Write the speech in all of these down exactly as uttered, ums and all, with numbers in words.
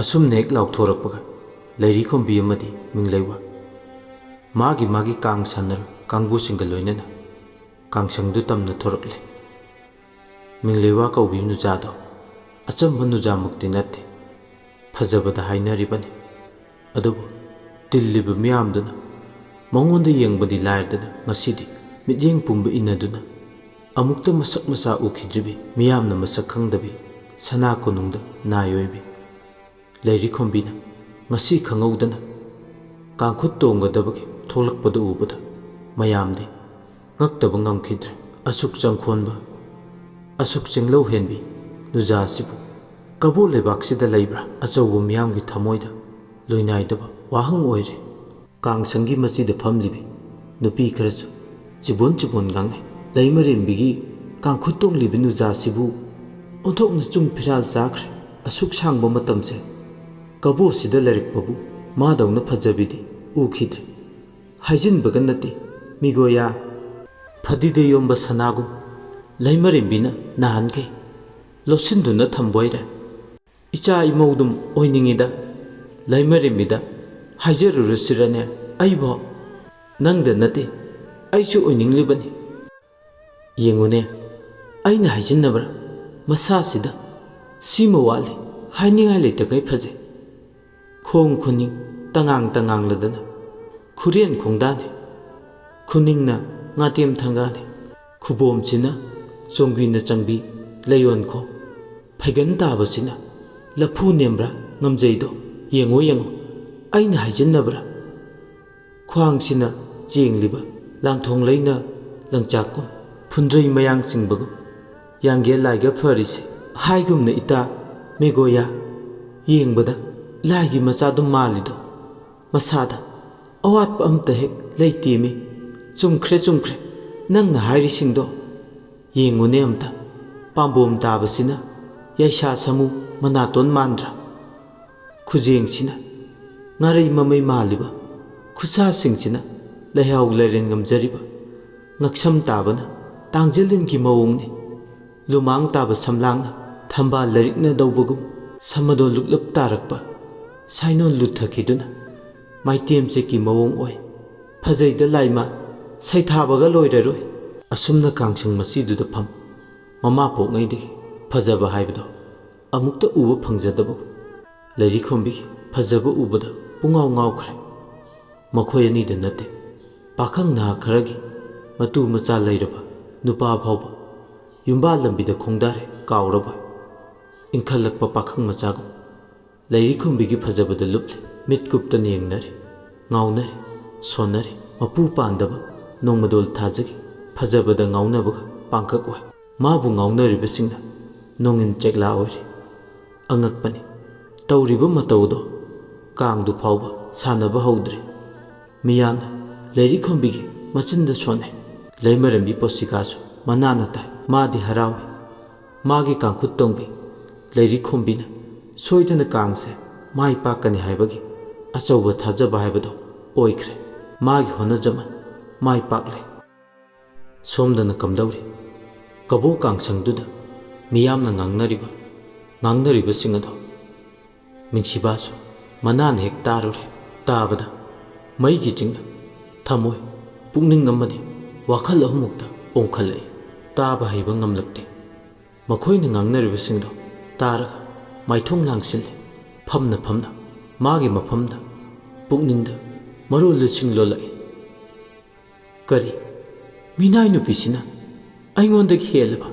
ꯑꯁꯨꯝꯅ ꯍꯦꯛ ꯂꯥꯎꯊꯣꯔꯛꯄꯒ ꯂꯩꯔꯤꯈꯣꯝꯕꯤ ꯑꯃꯗꯤ ꯃꯤꯡꯂꯩꯋꯥ ꯃꯥꯒꯤ ꯃꯥꯒꯤ ꯀꯥꯡ ꯁꯥꯟꯅꯔꯣꯏ ꯀꯥꯡꯕꯨꯁꯤꯡꯒ ꯂꯣꯏꯅꯅ ꯀꯥꯡꯁꯪꯗꯨ ꯇꯝꯅ ꯊꯣꯔꯛꯂꯦ꯫ ꯃꯤꯡꯂꯩꯋꯥ ꯀꯧꯕꯤ ꯅꯨꯖꯥꯗꯣ ꯑꯆꯝꯕ ꯅꯨꯖꯥꯃꯛꯇꯤ ꯅꯠꯇꯦ, ꯐꯖꯕꯗ ꯍꯥꯏꯅꯔꯤꯕꯅꯤ꯫ ꯑꯗꯨꯕꯨ ꯇꯤꯜꯂꯤꯕ ꯃꯤꯌꯥꯝꯗꯨꯅ ꯃꯉꯣꯟꯗ ꯌꯦꯡꯕꯗꯤ ꯂꯥꯏꯔꯗꯅ ꯉꯁꯤꯗꯤ ꯃꯤꯠꯌꯦꯡ ꯄꯨꯝꯕ ꯏꯟꯅꯗꯨꯅ ꯑꯃꯨꯛꯇ ꯃꯁꯛ ꯃꯁꯥ ꯎꯈꯤꯗ꯭ꯔꯤꯕꯤ, ꯃꯤꯌꯥꯝꯅ ꯃꯁꯛ ꯈꯪꯗꯕꯤ ꯁꯅꯥ ꯀꯣꯅꯨꯡꯗ ꯅꯥꯏ ꯑꯣꯏꯕꯤ ꯂꯩꯔꯤꯈꯣꯝꯕꯤꯅ ꯉꯁꯤ ꯈꯪꯍꯧꯗꯅ ꯀꯥꯡꯈꯨꯠ ꯇꯣꯡꯒꯗꯕꯒꯤ ꯊꯣꯛꯂꯛꯄꯗꯨ ꯎꯕꯗ ꯃꯌꯥꯝꯗꯤ ꯉꯛꯇꯕ ꯉꯝꯈꯤꯗ꯭ꯔꯦ꯫ ꯑꯁꯨꯛ ꯆꯪꯈꯣꯟꯕ, ꯑꯁꯨꯛ ꯆꯤꯡꯂꯧ ꯍꯦꯟꯕꯤ ꯅꯨꯖꯥ ꯑꯁꯤꯕꯨ ꯀꯕꯣ ꯂꯩꯕꯥꯛꯁꯤꯗ ꯂꯩꯕ꯭ꯔꯥ? ꯑꯆꯧꯕ ꯃꯤꯌꯥꯝꯒꯤ ꯊꯃꯣꯏꯗ ꯂꯣꯏꯅꯥꯏꯗꯕ ꯋꯥꯍꯪ ꯑꯣꯏꯔꯦ꯫ ꯀꯥꯡꯁꯪꯒꯤ ꯃꯆꯤꯗ ꯐꯝꯂꯤꯕꯤ ꯅꯨꯄꯤ ꯈꯔꯁꯨ ꯆꯤꯕꯣꯟ ꯆꯤꯕꯣꯟ ꯉꯥꯡꯅꯩ꯫ ꯂꯩꯃꯔꯦꯝꯕꯤꯒꯤ ꯀꯥꯡꯈꯨꯠ ꯇꯣꯡꯂꯤꯕꯤ ꯅꯨꯖꯥꯁꯤꯕꯨ ꯑꯣꯟꯊꯣꯛꯅ ꯆꯨꯡ ꯐꯤꯔꯥꯜ ꯆꯥꯈ꯭ꯔꯦ꯫ ꯑꯁꯨꯛ ꯁꯥꯡꯕ ꯃꯇꯝꯁꯦ ꯀꯕꯣꯁꯤꯗ ꯂꯩꯔꯛꯄꯕꯨ ꯃꯥꯗꯧꯅ ꯐꯖꯕꯤꯗꯤ ꯎꯈꯤꯗ꯭ꯔꯤ꯫ ꯍꯥꯏꯖꯤꯟꯕꯒ ꯅꯠꯇꯦ, ꯃꯤꯒꯣꯌꯥ꯫ ꯐꯗꯤꯗ ꯌꯣꯝꯕ ꯁꯅꯥꯒꯨꯝ ꯂꯩꯃꯔꯦꯝꯕꯤꯅ ꯅꯍꯥꯟꯈꯩ ꯂꯣꯠꯁꯤꯟꯗꯨꯅ ꯊꯝꯕꯣꯏꯔꯦ꯫ ꯏꯆꯥ ꯏꯃꯧꯗꯨꯝ ꯑꯣꯏꯅꯤꯡꯉꯤꯗ꯫ ꯂꯩꯃꯔꯦꯝꯕꯤꯗ ꯍꯥꯏꯖꯔꯨꯔꯁꯤꯔꯅꯦ ꯑꯩꯕꯣ? ꯅꯪꯗ ꯅꯠꯇꯦ, ꯑꯩꯁꯨ ꯑꯣꯏꯅꯤꯡꯂꯤꯕꯅꯤ꯫ ꯌꯦꯡꯉꯨꯅꯦ, ꯑꯩꯅ ꯍꯥꯏꯖꯤꯟꯅꯕ꯭ꯔꯥ? ꯃꯁꯥꯁꯤꯗ ꯁꯤꯃ ꯋꯥꯠꯂꯤ, ꯍꯥꯏꯅꯤꯡꯉꯥꯏ ꯂꯩꯇꯈꯩ ꯐꯖꯩ꯫ ꯈꯣꯡ ꯈꯨꯅꯤꯡ ꯇꯉꯥꯡ ꯇꯉꯥꯡꯂꯗꯅ ꯈꯨꯔꯦꯟ ꯈꯣꯡꯗꯥꯅꯤ, ꯈꯨꯅꯤꯡꯅ ꯉꯥꯇꯦꯝ ꯊꯪꯒꯥꯅꯤ, ꯈꯨꯕꯣꯝꯁꯤꯅ ꯆꯣꯡꯕꯤꯅ ꯆꯪꯕꯤ ꯂꯩꯌꯣꯟꯈꯣ, ꯐꯩꯒꯟ ꯇꯥꯕꯁꯤꯅ ꯂꯐꯨ ꯅꯦꯝꯕ꯭ꯔꯥ ꯉꯝꯖꯩꯗꯣ꯫ ꯌꯦꯡꯉꯣ ꯌꯦꯡꯉꯣ, ꯑꯩꯅ ꯍꯥꯏꯖꯤꯟꯅꯕ꯭ꯔꯥ? ꯈ꯭ꯋꯥꯡꯁꯤꯅ ꯆꯦꯡꯂꯤꯕ ꯂꯥꯡꯊꯣꯡ ꯂꯩꯅ ꯂꯪꯆꯥꯛꯀꯨꯝ ꯐꯨꯟꯗ꯭ꯔꯩ ꯃꯌꯥꯡ ꯆꯤꯡꯕꯒꯨꯝ ꯌꯥꯡꯒꯦ ꯂꯥꯏꯒ ꯐꯔꯤꯁꯦ꯫ ꯍꯥꯏꯒꯨꯝꯅ ꯏꯇꯥ ꯃꯦꯒꯣꯌꯥ, ꯌꯦꯡꯕꯗ ꯂꯥꯏꯒꯤ ꯃꯆꯥꯗꯨꯝ ꯃꯥꯜꯂꯤꯗꯣ꯫ ꯃꯁꯥꯗ ꯑꯋꯥꯠꯄ ꯑꯝꯇ ꯍꯦꯛ ꯂꯩꯇꯦꯃꯤ꯫ ꯆꯨꯝꯈ꯭ꯔꯦ, ꯆꯨꯝꯈ꯭ꯔꯦ ꯅꯪꯅ ꯍꯥꯏꯔꯤꯁꯤꯡꯗꯣ꯫ ꯌꯦꯡꯉꯨꯅꯦ ꯑꯝꯇ, ꯄꯥꯝꯕꯣꯝ ꯇꯥꯕꯁꯤꯅ ꯌꯥꯏꯁꯥ ꯁꯥꯃꯨ ꯃꯅꯥꯇꯣꯟ ꯃꯥꯟꯗ꯭ꯔꯥ? ꯈꯨꯖꯦꯡꯁꯤꯅ ꯉꯥꯔꯩ ꯃꯃꯩ ꯃꯥꯜꯂꯤꯕ, ꯈꯨꯠꯁꯥꯁꯤꯡꯁꯤꯅ ꯂꯩꯍꯥꯎ ꯂꯩꯔꯦꯟ ꯉꯝꯖꯔꯤꯕ, ꯉꯛꯁꯝ ꯇꯥꯕꯅ ꯇꯥꯡꯖꯦꯜꯂꯤꯟꯒꯤ ꯃꯑꯣꯡꯅꯤ꯫ ꯂꯨꯃꯥꯡ ꯇꯥꯕ ꯁꯝꯂꯥꯡꯅ ꯊꯝꯕꯥꯜ ꯂꯩꯔꯤꯛꯅ ꯇꯧꯕꯒꯨꯝ ꯁꯃꯗꯣꯟ ꯂꯨꯞꯂꯞ ꯇꯥꯔꯛꯄ ꯁꯥꯏꯅꯣꯟ ꯂꯨꯊꯈꯤꯗꯨꯅ ꯃꯥꯏꯇꯦꯝꯆꯦꯛꯀꯤ ꯃꯑꯣꯡ ꯑꯣꯏ꯫ ꯐꯖꯩꯗ ꯂꯥꯏꯃ, ꯁꯩꯊꯥꯕꯒ ꯂꯣꯏꯔꯔꯣꯏ꯫ ꯑꯁꯨꯝꯅ ꯀꯥꯡꯁꯪ ꯃꯁꯤꯗꯨꯗ ꯐꯝ ꯃꯃꯥ ꯄꯣꯛꯉꯩꯗꯒꯤ ꯐꯖꯕ ꯍꯥꯏꯕꯗꯣ ꯑꯃꯨꯛꯇ ꯎꯕ ꯐꯪꯖꯗꯕꯒꯨꯝ ꯂꯩꯔꯤꯈꯣꯝꯕꯤꯒꯤ ꯐꯖꯕ ꯎꯕꯗ ꯄꯨꯡꯉꯥꯎ ꯉꯥꯎꯈ꯭ꯔꯦ꯫ ꯃꯈꯣꯏ ꯑꯅꯤꯗ ꯅꯠꯇꯦ, ꯄꯥꯈꯪ ꯅꯍꯥ ꯈꯔꯒꯤ ꯃꯇꯨ ꯃꯆꯥ ꯂꯩꯔꯕ ꯅꯨꯄꯥ ꯐꯥꯎꯕ ꯌꯨꯝꯕꯥꯜ ꯂꯝꯕꯤꯗ ꯈꯣꯡꯗꯥꯔꯦ ꯀꯥꯎꯔꯕꯣꯏ꯫ ꯏꯟꯈꯠꯂꯛꯄ ꯄꯥꯈꯪ ꯃꯆꯥꯒꯨꯝ ꯂꯩꯔꯤꯈꯣꯝꯕꯤꯒꯤ ꯐꯖꯕꯗ ꯂꯨꯞꯂꯦ꯫ ꯃꯤꯠ ꯀꯨꯞꯇꯅ ꯌꯦꯡꯅꯔꯦ, ꯉꯥꯎꯅꯔꯦ, ꯁꯣꯟꯅꯔꯦ꯫ ꯃꯄꯨ ꯄꯥꯟꯗꯕ ꯅꯣꯡꯃꯗꯣꯜ ꯊꯥꯖꯒꯤ ꯐꯖꯕꯗ ꯉꯥꯎꯅꯕꯒ ꯄꯥꯡꯀꯛ ꯑꯣꯏ꯫ ꯃꯥꯕꯨ ꯉꯥꯎꯅꯔꯤꯕꯁꯤꯡꯅ ꯅꯣꯡꯏꯟ ꯆꯦꯛꯂꯥ ꯑꯣꯏꯔꯦ꯫ ꯑꯉꯛꯄꯅꯤ, ꯇꯧꯔꯤꯕ ꯃꯇꯧꯗꯣ ꯀꯥꯡꯗꯨ ꯐꯥꯎꯕ ꯁꯥꯟꯅꯕ ꯍꯧꯗ꯭ꯔꯤ꯫ ꯃꯤꯌꯥꯝꯅ ꯂꯩꯔꯤꯈꯣꯝꯕꯤꯒꯤ ꯃꯆꯤꯟꯗ ꯁꯣꯟꯅꯩ꯫ ꯂꯩꯃꯔꯦꯝꯕꯤ ꯄꯣꯁꯤꯀꯥꯁꯨ ꯃꯅꯥꯅ ꯇꯥꯏ꯫ ꯃꯥꯗꯤ ꯍꯔꯥꯎꯏ꯫ ꯃꯥꯒꯤ ꯀꯥꯡꯈꯨꯠ ꯇꯣꯡꯕꯤ ꯂꯩꯔꯤꯈꯣꯝꯕꯤꯅ ꯁꯣꯏꯗꯅ ꯀꯥꯡꯁꯦ ꯃꯥꯏ ꯄꯥꯛꯀꯅꯤ ꯍꯥꯏꯕꯒꯤ ꯑꯆꯧꯕ ꯊꯥꯖꯕ ꯍꯥꯏꯕꯗꯣ ꯑꯣꯏꯈ꯭ꯔꯦ꯫ ꯃꯥꯒꯤ ꯍꯣꯠꯅꯖꯃꯟ ꯃꯥꯏ ꯄꯥꯛꯂꯦ꯫ ꯁꯣꯝꯗꯅ ꯀꯝꯗꯧꯔꯤ? ꯀꯕꯣ ꯀꯥꯡꯁꯪꯗꯨꯗ ꯃꯤꯌꯥꯝꯅ ꯉꯥꯡꯅꯔꯤꯕ, ꯉꯥꯡꯅꯔꯤꯕꯁꯤꯡ ꯑꯗꯣ ꯃꯤꯡꯁꯤꯕꯥꯁꯨ ꯃꯅꯥꯅ ꯍꯦꯛ ꯇꯥꯔꯨꯔꯦ꯫ ꯇꯥꯕꯗ ꯃꯩꯒꯤ ꯆꯤꯡꯅ ꯊꯃꯣꯏ, ꯄꯨꯛꯅꯤꯡ ꯑꯃꯗꯤ ꯋꯥꯈꯜ ꯑꯍꯨꯝꯃꯛꯇ ꯑꯣꯡꯈꯠꯂꯛꯏ꯫ ꯇꯥꯕ ꯍꯩꯕ ꯉꯝꯂꯛꯇꯦ꯫ ꯃꯈꯣꯏꯅ ꯉꯥꯡꯅꯔꯤꯕꯁꯤꯡꯗꯣ ꯇꯥꯔꯒ ꯃꯥꯏꯊꯣꯡ ꯂꯥꯡꯁꯤꯜꯂꯦ꯫ ꯐꯝꯅ ꯐꯝꯅ ꯃꯥꯒꯤ ꯃꯐꯝꯗ ꯄꯨꯛꯅꯤꯡꯗ ꯃꯔꯣꯜ ꯂꯨꯆꯤꯡ ꯂꯣꯜꯂꯛꯏ꯫ ꯀꯔꯤ? ꯃꯤꯅꯥꯏ ꯅꯨꯄꯤꯁꯤꯅ ꯑꯩꯉꯣꯟꯗꯒꯤ ꯍꯦꯜꯂꯕ?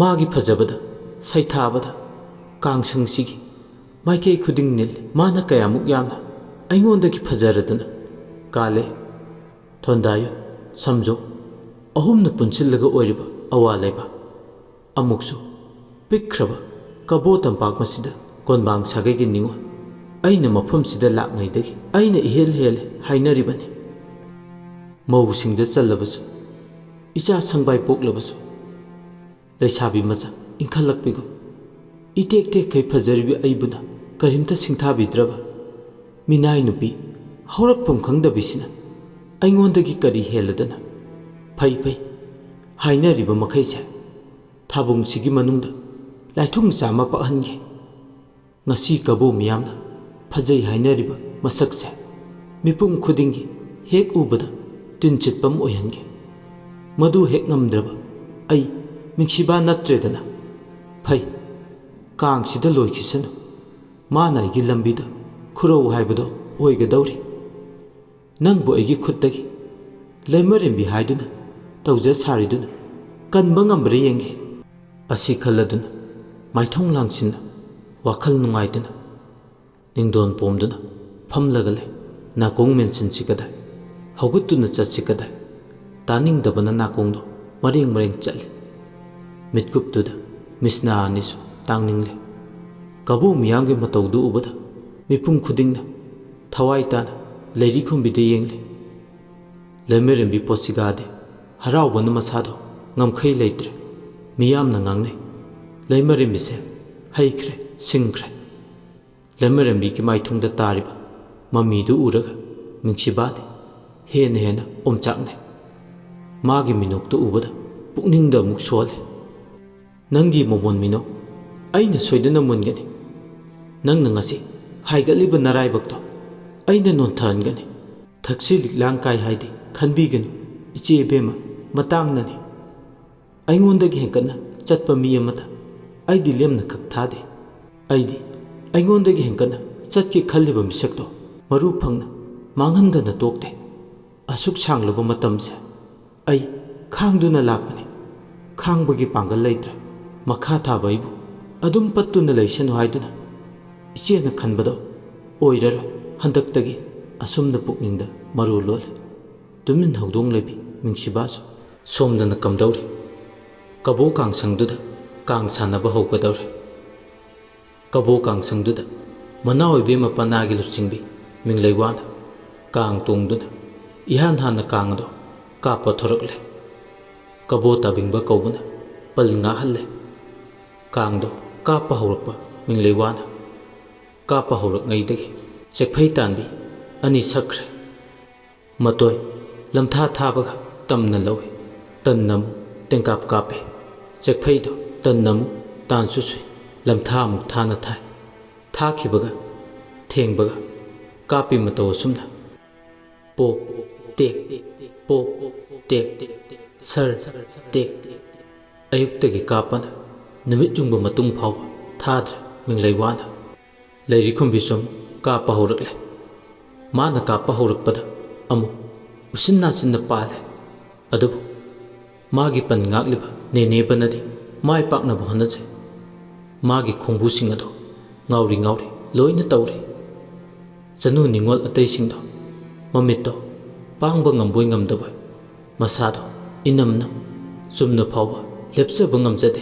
ꯃꯥꯒꯤ ꯐꯖꯕꯗ, ꯁꯩꯊꯥꯕꯗ, ꯀꯥꯡꯁꯪꯁꯤꯒꯤ ꯃꯥꯏꯀꯩ ꯈꯨꯗꯤꯡ ꯅꯤꯜꯂꯤ꯫ ꯃꯥꯅ ꯀꯌꯥꯃꯨꯛ ꯌꯥꯝꯅ ꯑꯩꯉꯣꯟꯗꯒꯤ ꯐꯖꯔꯗꯅ? ꯀꯥꯂꯦ, ꯊꯣꯟꯗꯥꯌꯣꯟ, ꯁꯝꯖꯣ ꯑꯍꯨꯝꯅ ꯄꯨꯟꯁꯤꯜꯂꯒ ꯑꯣꯏꯔꯤꯕ ꯑꯋꯥ ꯂꯩꯕꯥꯛ꯫ ꯑꯃꯨꯛꯁꯨ ꯄꯤꯛꯈ꯭ꯔꯕ ꯀꯕꯣ ꯇꯝꯄꯥꯛ ꯃꯁꯤꯗ ꯀꯣꯟꯕꯥꯡ ꯁꯥꯒꯩꯒꯤ ꯅꯤꯉꯣꯜ ꯑꯩꯅ ꯃꯐꯝꯁꯤꯗ ꯂꯥꯛꯉꯩꯗꯒꯤ ꯑꯩꯅ ꯏꯍꯦꯜ ꯍꯦꯜꯂꯦ ꯍꯥꯏꯅꯔꯤꯕꯅꯤ꯫ ꯃꯧꯁꯤꯡꯗ ꯆꯜꯂꯕꯁꯨ, ꯏꯆꯥ ꯁꯪꯕꯥꯏ ꯄꯣꯛꯂꯕꯁꯨ, ꯂꯩꯁꯥꯕꯤ ꯃꯆꯥ ꯏꯟꯈꯠꯂꯛꯄꯤꯒꯨꯝ ꯏꯇꯦꯛ ꯇꯦꯛꯈꯩ ꯐꯖꯔꯤꯕꯤ ꯑꯩꯕꯨꯅ ꯀꯔꯤꯝꯇ ꯁꯤꯡꯊꯥꯕꯤꯗ꯭ꯔꯕ? ꯃꯤꯅꯥꯏ ꯅꯨꯄꯤ ꯍꯧꯔꯛꯐꯝ ꯈꯪꯗꯕꯤꯁꯤꯅ ꯑꯩꯉꯣꯟꯗꯒꯤ ꯀꯔꯤ ꯍꯦꯜꯂꯗꯅ? ꯐꯩ ꯐꯩ, ꯍꯥꯏꯅꯔꯤꯕ ꯃꯈꯩꯁꯦ ꯊꯥꯕꯨꯡꯁꯤꯒꯤ ꯃꯅꯨꯡꯗ ꯂꯥꯏꯊꯨꯡ ꯆꯥꯝꯃ ꯄꯛꯍꯟꯒꯦ꯫ ꯉꯁꯤ ꯀꯕꯣ ꯃꯤꯌꯥꯝꯅ ꯐꯖꯩ ꯍꯥꯏꯅꯔꯤꯕ ꯃꯁꯛꯁꯦ ꯃꯤꯄꯨꯝ ꯈꯨꯗꯤꯡꯒꯤ ꯍꯦꯛ ꯎꯕꯗ ꯇꯤꯟ ꯆꯤꯠꯄ ꯑꯃ ꯑꯣꯏꯍꯟꯒꯦ꯫ ꯃꯗꯨ ꯍꯦꯛ ꯉꯝꯗ꯭ꯔꯕ ꯑꯩ ꯃꯤꯡꯁꯤꯕꯥ ꯅꯠꯇ꯭ꯔꯦꯗꯅ꯫ ꯐꯩ, ꯀꯥꯡꯁꯤꯗ ꯂꯣꯏꯈꯤꯁꯅꯨ꯫ ꯃꯥꯅ ꯑꯩꯒꯤ ꯂꯝꯕꯤꯗ ꯈꯨꯔꯧ ꯍꯥꯏꯕꯗꯣ ꯑꯣꯏꯒꯗꯧꯔꯤ꯫ ꯅꯪꯕꯨ ꯑꯩꯒꯤ ꯈꯨꯠꯇꯒꯤ ꯂꯩꯃꯔꯦꯝꯕꯤ ꯍꯥꯏꯗꯨꯅ ꯇꯧꯖ ꯁꯥꯔꯤꯗꯨꯅ ꯀꯟꯕ ꯉꯝꯕ꯭ꯔꯥ ꯌꯦꯡꯒꯦ꯫ ꯑꯁꯤ ꯈꯜꯂꯗꯨꯅ ꯃꯥꯏꯊꯣꯡ ꯂꯥꯡꯁꯤꯟꯅ ꯋꯥꯈꯜ ꯅꯨꯡꯉꯥꯏꯗꯨꯅ ꯅꯤꯡꯗꯣꯟ ꯄꯣꯝꯗꯨꯅ ꯐꯝꯂꯒ ꯂꯩ꯫ ꯅꯥꯀꯣꯡ ꯃꯦꯟꯁꯤꯟꯁꯤ ꯀꯗꯥꯏ? ꯍꯧꯒꯠꯇꯨꯅ ꯆꯠꯁꯤ ꯀꯗꯥꯏ? ꯇꯥꯅꯤꯡꯗꯕꯅ ꯅꯥꯀꯣꯡꯗꯣ ꯃꯔꯦꯡ ꯃꯔꯦꯡ ꯆꯠꯂꯤ꯫ ꯃꯤꯠꯀꯨꯞꯇꯨꯗ ꯃꯤꯁꯅꯥ ꯑꯅꯤꯁꯨ ꯇꯥꯡꯅꯤꯡꯂꯦ꯫ ꯀꯕꯣ ꯃꯤꯌꯥꯝꯒꯤ ꯃꯇꯧꯗꯨ ꯎꯕꯗ ꯃꯤꯄꯨꯝ ꯈꯨꯗꯤꯡꯅ ꯊꯋꯥꯏ ꯇꯥꯅ ꯂꯩꯔꯤ ꯈꯨꯝꯕꯤꯗ ꯌꯦꯡꯂꯤ꯫ ꯂꯩꯃꯔꯦꯝꯕꯤ ꯄꯣꯠꯁꯤꯒꯥꯗꯤ ꯍꯔꯥꯎꯕꯅ ꯃꯁꯥꯗꯣ ꯉꯝꯈꯩ ꯂꯩꯇ꯭ꯔꯦ꯫ ꯃꯤꯌꯥꯝꯅ ꯉꯥꯡꯅꯩ, "ꯂꯩꯃꯔꯦꯝꯕꯤꯁꯦ ꯍꯩꯈ꯭ꯔꯦ, ꯁꯤꯡꯈ꯭ꯔꯦ"꯫ ꯂꯩꯃꯔꯦꯝꯕꯤꯒꯤ ꯃꯥꯏꯊꯣꯡꯗ ꯇꯥꯔꯤꯕ ꯃꯃꯤꯗꯨ ꯎꯔꯒ ꯃꯤꯡꯁꯤꯕꯥꯗꯤ ꯍꯦꯟꯅ ꯍꯦꯟꯅ ꯑꯣꯝꯆꯥꯛꯅꯩ꯫ ꯃꯥꯒꯤ ꯃꯤꯅꯣꯛꯇꯨ ꯎꯕꯗ ꯄꯨꯛꯅꯤꯡꯗ ꯑꯃꯨꯛ ꯁꯣꯜꯂꯦ꯫ "ꯅꯪꯒꯤ ꯃꯣꯃꯣꯟ ꯃꯤꯅꯣꯛ ꯑꯩꯅ ꯁꯣꯏꯗꯅ ꯃꯨꯟꯒꯅꯤ꯫ ꯅꯪꯅ ꯉꯁꯤ ꯍꯥꯏꯒꯠꯂꯤꯕ ꯅꯔꯥꯏꯕꯛꯇꯣ ꯑꯩꯅ ꯅꯣꯟꯊꯍꯟꯒꯅꯤ꯫ ꯊꯛꯁꯤ ꯂꯤꯛꯂꯥꯡ ꯀꯥꯏ ꯍꯥꯏꯗꯤ ꯈꯟꯕꯤꯒꯅꯨ, ꯏꯆꯦ ꯏꯕꯦꯝꯃ, ꯃꯇꯥꯡꯅꯅꯤ꯫ ꯑꯩꯉꯣꯟꯗꯒꯤ ꯍꯦꯟꯀꯠꯅ ꯆꯠꯄ ꯃꯤ ꯑꯃꯗ ꯑꯩꯗꯤ ꯂꯦꯝꯅ ꯈꯛ ꯊꯥꯗꯦ꯫ ꯑꯩꯗꯤ ꯑꯩꯉꯣꯟꯗꯒꯤ ꯍꯦꯟꯀꯠꯅ ꯆꯠꯀꯦ ꯈꯜꯂꯤꯕ ꯃꯤꯁꯛꯇꯣ ꯃꯔꯨ ꯐꯪꯅ ꯃꯥꯡꯍꯟꯗꯅ ꯇꯣꯛꯇꯦ꯫ ꯑꯁꯨꯛ ꯁꯥꯡꯂꯕ ꯃꯇꯝꯁꯦ ꯑꯩ ꯈꯥꯡꯗꯨꯅ ꯂꯥꯛꯄꯅꯤ꯫ ꯈꯥꯡꯕꯒꯤ ꯄꯥꯡꯒꯜ ꯂꯩꯇ꯭ꯔꯦ꯫ ꯃꯈꯥ ꯊꯥꯕ ꯑꯩꯕꯨ ꯑꯗꯨꯝ ꯄꯠꯇꯨꯅ ꯂꯩꯁꯅꯨ ꯍꯥꯏꯗꯨꯅ ꯏꯆꯦꯅ ꯈꯟꯕꯗꯣ ꯑꯣꯏꯔꯔꯣꯏ꯫ ꯍꯟꯗꯛꯇꯒꯤ ꯑꯁꯨꯝꯅ ꯄꯨꯛꯅꯤꯡꯗ ꯃꯔꯨ ꯂꯣꯜꯂꯤ"꯫ ꯇꯨꯃꯤꯟ ꯍꯧꯗꯣꯡ ꯂꯩꯕꯤ ꯃꯤꯡꯁꯤꯕꯥꯁꯨ ꯁꯣꯝꯗꯅ ꯀꯝꯗꯧꯔꯤ? ꯀꯕꯣ ꯀꯥꯡꯁꯪꯗꯨꯗ ꯀꯥꯡ ꯁꯥꯟꯅꯕ ꯍꯧꯒꯗꯧꯔꯦ꯫ ꯀꯕꯣ ꯀꯥꯡꯁꯪꯗꯨꯗ ꯃꯅꯥꯎ ꯏꯕꯦꯝꯃ ꯄꯅꯥꯒꯤ ꯂꯨꯆꯤꯡꯕꯤ ꯃꯤꯡꯂꯩ ꯋꯥꯅ ꯀꯥꯡ ꯇꯣꯡꯗꯨꯅ ꯏꯍꯥꯟ ꯍꯥꯟꯅ ꯀꯥꯡ ꯑꯗꯣ ꯀꯥꯞꯄ ꯊꯣꯔꯛꯂꯦ꯫ ꯀꯕꯣ ꯇꯥꯕꯤꯡꯕ ꯀꯧꯕꯅ ꯄꯜ ꯉꯥꯛꯍꯜꯂꯦ꯫ ꯀꯥꯡꯗꯣ ꯀꯥꯞꯄ ꯍꯧꯔꯛꯄ ꯃꯤꯡꯂꯩ ꯋꯥꯅ ꯀꯥꯞꯄ ꯍꯧꯔꯛꯉꯩꯗꯒꯤ ꯆꯦꯛꯐꯩ ꯇꯥꯟꯕꯤ ꯑꯅꯤ ꯁꯛꯈ꯭ꯔꯦ꯫ ꯃꯇꯣꯏ ꯂꯝꯊꯥ ꯊꯥꯕꯒ ꯇꯝꯅ ꯂꯧꯏ꯫ ꯇꯟꯅ ꯑꯃꯨꯛ ꯇꯦꯡꯀꯥꯞ ꯀꯥꯞꯄꯦ꯫ ꯆꯦꯛꯐꯩꯗꯣ ꯇꯟꯅ ꯑꯃꯨꯛ ꯇꯥꯟꯁꯨ ꯁꯨꯏ꯫ ꯂꯝꯊꯥ ꯑꯃꯨꯛ ꯊꯥꯅ ꯊꯥꯏ꯫ ꯊꯥꯈꯤꯕꯒ ꯊꯦꯡꯕꯒ ꯀꯥꯞꯄꯤ ꯃꯇꯧ ꯑꯁꯨꯝꯅ ꯄꯣꯞ ꯇꯦꯛ ꯄꯣꯞ ꯇꯦꯛ ꯁꯔ ꯇꯦꯛ꯫ ꯑꯌꯨꯛꯇꯒꯤ ꯀꯥꯞꯄꯅ ꯅꯨꯃꯤꯠ ꯌꯨꯡꯕ ꯃꯇꯨꯡ ꯐꯥꯎꯕ ꯊꯥꯗ꯭ꯔꯦ ꯃꯤꯡꯂꯩ ꯋꯥꯅ꯫ ꯂꯩꯔꯤꯈꯨꯝꯕꯤꯁꯨ ꯑꯃꯨꯛ ꯀꯥꯞꯄ ꯍꯧꯔꯛꯂꯦ꯫ ꯃꯥꯅ ꯀꯥꯞꯄ ꯍꯧꯔꯛꯄꯗ ꯑꯃꯨꯛ ꯎꯁꯤꯟ ꯅꯥꯁꯤꯟꯅ ꯄꯥꯜꯂꯦ꯫ ꯑꯗꯨꯕꯨ ꯃꯥꯒꯤ ꯄꯟ ꯉꯥꯛꯂꯤꯕ ꯅꯦꯅꯦꯕꯅꯗꯤ ꯃꯥꯏ ꯄꯥꯛꯅꯕ ꯍꯣꯠꯅꯖꯩ꯫ ꯃꯥꯒꯤ ꯈꯣꯡꯕꯨꯁꯤꯡ ꯑꯗꯣ ꯉꯥꯎꯔꯤ ꯉꯥꯎꯔꯤ ꯂꯣꯏꯅ ꯇꯧꯔꯤ꯫ ꯆꯅꯨ ꯅꯤꯉꯣꯜ ꯑꯇꯩꯁꯤꯡꯗꯣ ꯃꯃꯤꯠꯇꯣ ꯄꯥꯡꯕ ꯉꯝꯕꯣꯏ ꯉꯝꯗꯕꯣꯏ, ꯃꯁꯥꯗꯣ ꯏꯅꯝꯅꯝ ꯆꯨꯝꯅ ꯐꯥꯎꯕ ꯂꯦꯞꯆꯕ ꯉꯝꯖꯗꯦ꯫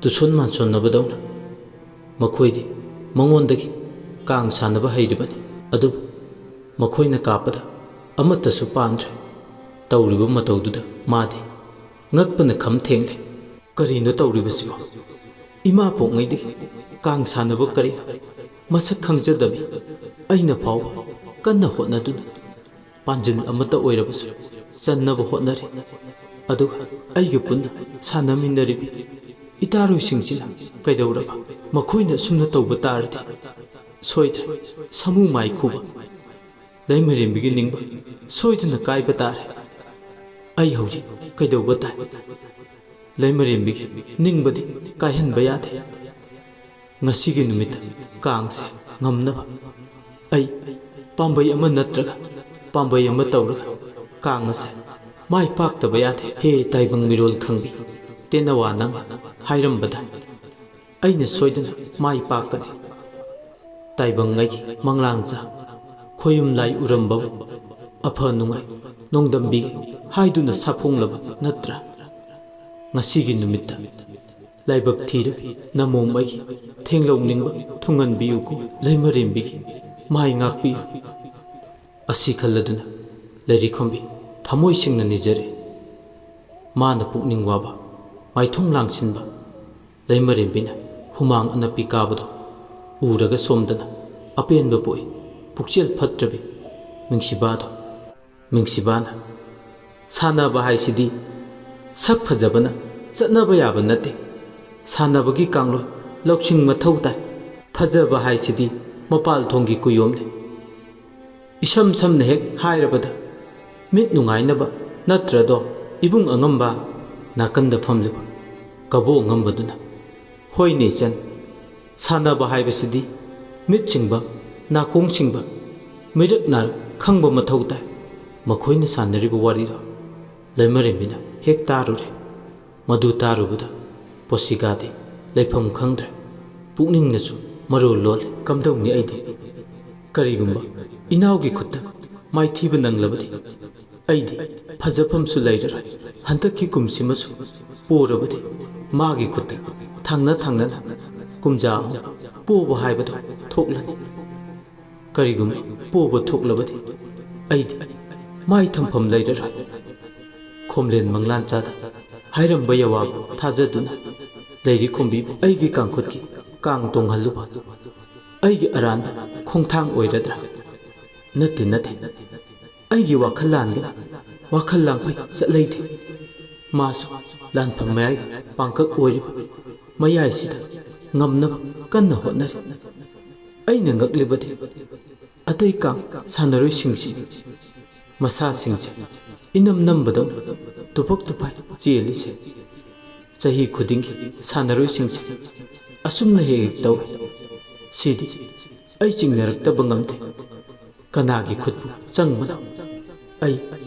ꯇꯨꯁꯣꯟ ꯃꯥꯟꯁꯣꯟꯅꯕꯗꯧꯅ ꯃꯈꯣꯏꯗꯤ ꯃꯉꯣꯟꯗꯒꯤ ꯀꯥꯡ ꯁꯥꯟꯅꯕ ꯍꯩꯔꯤꯕꯅꯤ꯫ ꯑꯗꯨꯕꯨ ꯃꯈꯣꯏꯅ ꯀꯥꯞꯄꯗ ꯑꯃꯠꯇꯁꯨ ꯄꯥꯟꯗ꯭ꯔꯦ꯫ ꯇꯧꯔꯤꯕ ꯃꯇꯧꯗꯨꯗ ꯃꯥꯗꯤ ꯉꯛꯄꯅ ꯈꯝ ꯊꯦꯡꯂꯦ꯫ "ꯀꯔꯤꯅꯣ ꯇꯧꯔꯤꯕꯁꯤꯕꯣ? ꯏꯃꯥ ꯄꯣꯛꯉꯩꯗꯒꯤ ꯀꯥꯡ ꯁꯥꯟꯅꯕ ꯀꯔꯤꯅꯣ ꯃꯁꯛ ꯈꯪꯖꯗꯕꯤ ꯑꯩꯅ ꯐꯥꯎꯕ ꯀꯟꯅ ꯍꯣꯠꯅꯗꯨꯅ ꯄꯥꯟꯖꯤꯜ ꯑꯃꯠꯇ ꯑꯣꯏꯔꯕꯁꯨ ꯆꯟꯅꯕ ꯍꯣꯠꯅꯔꯤ꯫ ꯑꯗꯨꯒ ꯑꯩꯒ ꯄꯨꯟꯅ ꯁꯥꯟꯅꯃꯤꯟꯅꯔꯤꯕꯤ ꯏꯇꯥꯔꯣꯏꯁꯤꯡꯁꯤꯅ ꯀꯩꯗꯧꯔꯕ? ꯃꯈꯣꯏꯅ ꯑꯁꯨꯝꯅ ꯇꯧꯕ ꯇꯥꯔꯗꯤ ꯁꯣꯏꯗ꯭ꯔꯦ ꯁꯥꯃꯨ ꯃꯥꯏ ꯈꯨꯕ ꯂꯩꯃꯔꯦꯝꯕꯤꯒꯤ ꯅꯤꯡꯕ ꯁꯣꯏꯗꯅ ꯀꯥꯏꯕ ꯇꯥꯔꯦ꯫ ꯑꯩ ꯍꯧꯖꯤꯛ ꯀꯩꯗꯧꯕ ꯇꯥꯏ? ꯂꯩꯃꯔꯦꯝꯕꯤꯒꯤ ꯅꯤꯡꯕꯗꯤ ꯀꯥꯏꯍꯟꯕ ꯌꯥꯗꯦ꯫ ꯉꯁꯤꯒꯤ ꯅꯨꯃꯤꯠꯇ ꯀꯥꯡꯁꯦ ꯉꯝꯅꯕ ꯑꯩ ꯄꯥꯝꯕꯩ ꯑꯃ ꯅꯠꯇ꯭ꯔꯒ ꯄꯥꯝꯕꯩ ꯑꯃ ꯇꯧꯔꯒ ꯀꯥꯡ ꯑꯁꯦ ꯃꯥꯏ ꯄꯥꯛꯇꯕ ꯌꯥꯗꯦ꯫ ꯍꯦ ꯇꯥꯏꯕꯪ ꯃꯤꯔꯣꯜ ꯈꯪꯕꯤ, ꯇꯦꯅꯋꯥ ꯅꯪꯅ ꯍꯥꯏꯔꯝꯕꯗ ꯑꯩꯅ ꯁꯣꯏꯗꯅ ꯃꯥꯏ ꯄꯥꯛꯀꯅꯤ꯫ ꯇꯥꯏꯕꯪ ꯑꯩꯒꯤ ꯃꯪꯂꯥꯡꯖꯥ, ꯈꯣꯌꯨꯝ ꯂꯥꯏ ꯎꯔꯝꯕꯕꯨ ꯑꯐ ꯅꯨꯡꯉꯥꯏ ꯅꯣꯡꯗꯝꯕꯤꯒꯦ ꯍꯥꯏꯗꯨꯅ ꯁꯥꯐꯣꯡꯂꯕ ꯅꯠꯇ꯭ꯔꯥ? ꯉꯁꯤꯒꯤ ꯅꯨꯃꯤꯠꯇ ꯂꯥꯏꯕꯛ ꯊꯤꯔꯕꯤ ꯅꯃꯣꯝ ꯑꯩꯒꯤ ꯊꯦꯡꯂꯧꯅꯤꯡꯕ ꯊꯨꯡꯍꯟꯕꯤꯌꯨꯀꯣ, ꯂꯩꯃꯔꯦꯝꯕꯤꯒꯤ ꯃꯥꯏ ꯉꯥꯛꯄꯤꯌꯨ꯫ ꯑꯁꯤ ꯈꯜꯂꯗꯨꯅ ꯂꯩꯔꯤꯈꯣꯝꯕꯤ ꯊꯃꯣꯏ ꯁꯦꯡꯅ ꯅꯤꯖꯔꯦ꯫ ꯃꯥꯅ ꯄꯨꯛꯅꯤꯡ ꯋꯥꯕ, ꯃꯥꯏꯊꯣꯡ ꯂꯥꯡꯁꯤꯟꯕ, ꯂꯩꯃꯔꯦꯝꯕꯤꯅ ꯍꯨꯃꯥꯡ ꯑꯅꯞꯄꯤ ꯀꯥꯕꯗꯣ ꯎꯔꯒ ꯁꯣꯝꯗꯅ ꯑꯄꯦꯟꯕ ꯄꯣꯛꯏ꯫ ꯄꯨꯛꯆꯦꯜ ꯐꯠꯇ꯭ꯔꯕꯤ ꯃꯤꯡꯁꯤꯕꯥꯗꯣ꯫ ꯃꯤꯡꯁꯤꯕꯥꯅ, "ꯁꯥꯟꯅꯕ ꯍꯥꯏꯁꯤꯗꯤ ꯁꯛ ꯐꯖꯕꯅ ꯆꯠꯅꯕ ꯌꯥꯕ ꯅꯠꯇꯦ꯫ ꯁꯥꯟꯅꯕꯒꯤ ꯀꯥꯡꯂꯣꯟ ꯂꯧꯁꯤꯡ ꯃꯊꯧ ꯇꯥꯏ꯫ ꯐꯖꯕ ꯍꯥꯏꯁꯤꯗꯤ ꯃꯄꯥꯜ ꯊꯣꯡꯒꯤ ꯀꯨꯌꯣꯝꯅꯤ꯫ ꯏꯁꯝ ꯁꯝꯅ ꯍꯦꯛ ꯍꯥꯏꯔꯕꯗ, ꯃꯤꯠ ꯅꯨꯡꯉꯥꯏꯅꯕ ꯅꯠꯇ꯭ꯔꯗꯣ ꯏꯕꯨꯡ ꯑꯉꯝꯕ ꯅꯥꯀꯟꯗ ꯐꯝꯂꯤꯕ ꯀꯕꯣ ꯑꯉꯝꯕꯗꯨꯅ꯫ ꯍꯣꯏꯅꯦ ꯏꯆꯟ, ꯁꯥꯟꯅꯕ ꯍꯥꯏꯕꯁꯤꯗꯤ ꯃꯤꯠ ꯁꯤꯡꯕ, ꯅꯥꯀꯣꯡ ꯁꯤꯡꯕ, ꯃꯤꯔꯛ ꯅꯥꯔꯛ ꯈꯪꯕ ꯃꯊꯧ ꯇꯥꯏ꯫ ꯃꯈꯣꯏꯅ ꯁꯥꯟꯅꯔꯤꯕ ꯋꯥꯔꯤꯗꯣ ꯂꯩꯃꯔꯦꯝꯕꯤꯅ ꯍꯦꯛ ꯇꯥꯔꯨꯔꯦ꯫ ꯃꯗꯨ ꯇꯥꯔꯨꯕꯗ ꯄꯣꯁꯤꯒꯥꯗꯤ ꯂꯩꯐꯝ ꯈꯪꯗ꯭ꯔꯦ꯫ ꯄꯨꯛꯅꯤꯡꯅꯁꯨ ꯃꯔꯣꯜ ꯂꯣꯜꯂꯦ꯫ ꯀꯝꯗꯧꯅꯤ ꯑꯩꯗꯤ? ꯀꯔꯤꯒꯨꯝꯕ ꯏꯅꯥꯎꯒꯤ ꯈꯨꯠꯇ ꯃꯥꯏꯊꯤꯕ ꯅꯪꯂꯕꯗꯤ ꯑꯩꯗꯤ ꯐꯖꯐꯝꯁꯨ ꯂꯩꯔꯔꯣꯏ꯫ ꯍꯟꯗꯛꯀꯤ ꯀꯨꯝꯁꯤꯃꯁꯨ ꯄꯣꯔꯕꯗꯤ ꯃꯥꯒꯤ ꯈꯨꯠꯇ ꯊꯥꯡꯅ ꯊꯥꯡꯅꯅ ꯀꯨꯝꯖꯥ ꯑꯍꯨꯝ ꯄꯣꯕ ꯍꯥꯏꯕꯗꯣ ꯊꯣꯛꯂꯅꯤ꯫ ꯀꯔꯤꯒꯨꯝꯕ ꯄꯣꯕ ꯊꯣꯛꯂꯕꯗꯤ ꯑꯩꯗꯤ ꯃꯥꯏ ꯊꯝꯐꯝ ꯂꯩꯔꯔꯣꯏ꯫ ꯈꯣꯝꯂꯦꯟ ꯃꯪꯂꯥꯟꯆꯥꯗ ꯍꯥꯏꯔꯝꯕ ꯌꯥꯋꯥꯕꯨ ꯊꯥꯖꯗꯨꯅ ꯂꯩꯔꯤ ꯈꯣꯝꯕꯤꯕꯨ ꯑꯩꯒꯤ ꯀꯥꯡꯈꯨꯠꯀꯤ ꯀꯥꯡ ꯇꯣꯡꯍꯜꯂꯨꯕ ꯑꯩꯒꯤ ꯑꯔꯥꯟꯕ ꯈꯣꯡꯊꯥꯡ ꯑꯣꯏꯔꯗ꯭ꯔꯥ? ꯅꯠꯇꯦ, ꯅꯠꯇꯦ꯫ ꯑꯩꯒꯤ ꯋꯥꯈꯜ ꯂꯥꯟꯒꯅꯤ꯫ ꯋꯥꯈꯜ ꯂꯥꯡꯐꯩ ꯆꯠꯂꯩꯗꯦ꯫ ꯃꯥꯁꯨ ꯂꯥꯟꯐꯝ ꯃꯌꯥꯏꯒ ꯄꯥꯡꯀꯛ ꯑꯣꯏꯔꯤꯕ ꯃꯌꯥꯏꯁꯤꯗ ꯉꯝꯅꯕ ꯀꯟꯅ ꯍꯣꯠꯅꯔꯤ꯫ ꯑꯩꯅ ꯉꯛꯂꯤꯕꯗꯤ ꯑꯇꯩ ꯀꯥꯡ ꯁꯥꯟꯅꯔꯣꯏꯁꯤꯡꯁꯤ ꯃꯁꯥꯁꯤꯡꯁꯦ ꯏꯅꯝ ꯅꯝꯕꯗꯧꯅ ꯇꯨꯐꯛ ꯇꯨꯐꯥꯏ ꯆꯦꯜꯂꯤꯁꯦ꯫ ꯆꯍꯤ ꯈꯨꯗꯤꯡꯒꯤ ꯁꯥꯟꯅꯔꯣꯏꯁꯤꯡꯁꯦ ꯑꯁꯨꯝꯅ ꯍꯦꯛ ꯍꯦꯛ ꯇꯧꯏ꯫ ꯁꯤꯗꯤ ꯑꯩ ꯆꯤꯡꯅꯔꯛꯇꯕ ꯉꯝꯗꯦ꯫ ꯀꯅꯥꯒꯤ ꯈꯨꯠꯄꯨ ꯆꯪꯕꯅꯣ? ꯑꯩ